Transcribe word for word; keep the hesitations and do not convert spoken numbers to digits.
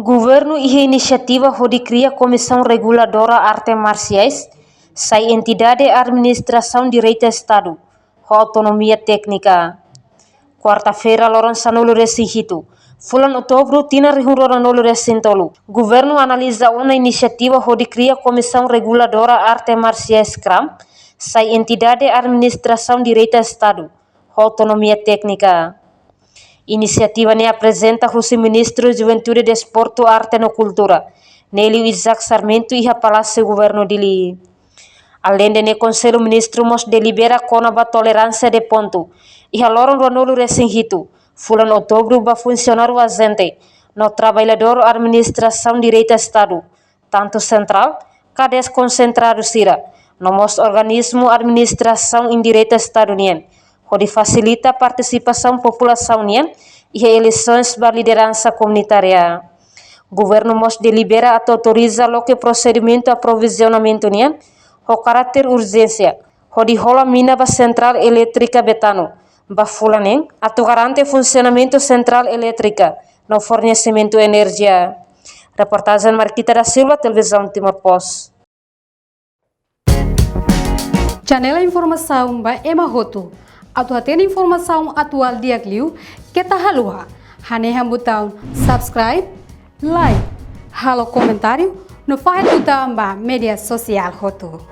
Governu iha inisiativa hodi kria Komisaun Reguladora Arte Marsiais sai entidade administrasaun direta Estadu ho autonomia téknika. Kuarta-feira, loron sanulu-resin-hitu, fulan Outubru, tinan rihun rua ruanulu-resin-tolu, Governu analiza ona inisiativa hodi kria Komisaun Reguladora Arte Marsiais, KRAM, sai entidade administrasaun direta Estadu ho autonomia téknika. Inisiativa ne'e aprezenta husi Ministru Juventude, Desportu, Arte no Kultura, Nélio Isaac Sarmento, iha Palásiu Governu, Dili. Aleinde ne'e, Konsellu Ministru mós delibera kona-ba toleránsia de pontu iha loron ruanulu-resin-hitu, fulan Outubru, ba funsionáriu ajente no traballadór administrasaun direta Estadu, tantu sentrál ka deskonsentradu sira, no mós organismu administrasaun indireta Estadu nian, hodi fasilita partisipasaun populasaun nian iha eleisoens ba lideransa komunitária. Governu mós delibera atu autoriza loke prosedimentu aprovizionamentu nian ho karáter urjénsia, hodi hola mina ba sentrál elétrika Betano ba fulan neen, atu garante funsionamentu sentrál elétrika no fornesimentu enerjia. Reportajen Marquita da Silva, Televizaun Timor Post. Janela informasaun ba ema hotu. Atu hatene informasaun atuál di'ak liu, keta haluha hanehan butaun subscribe, like, halo komentáriu no fahe tutan ba média sosiál hotu.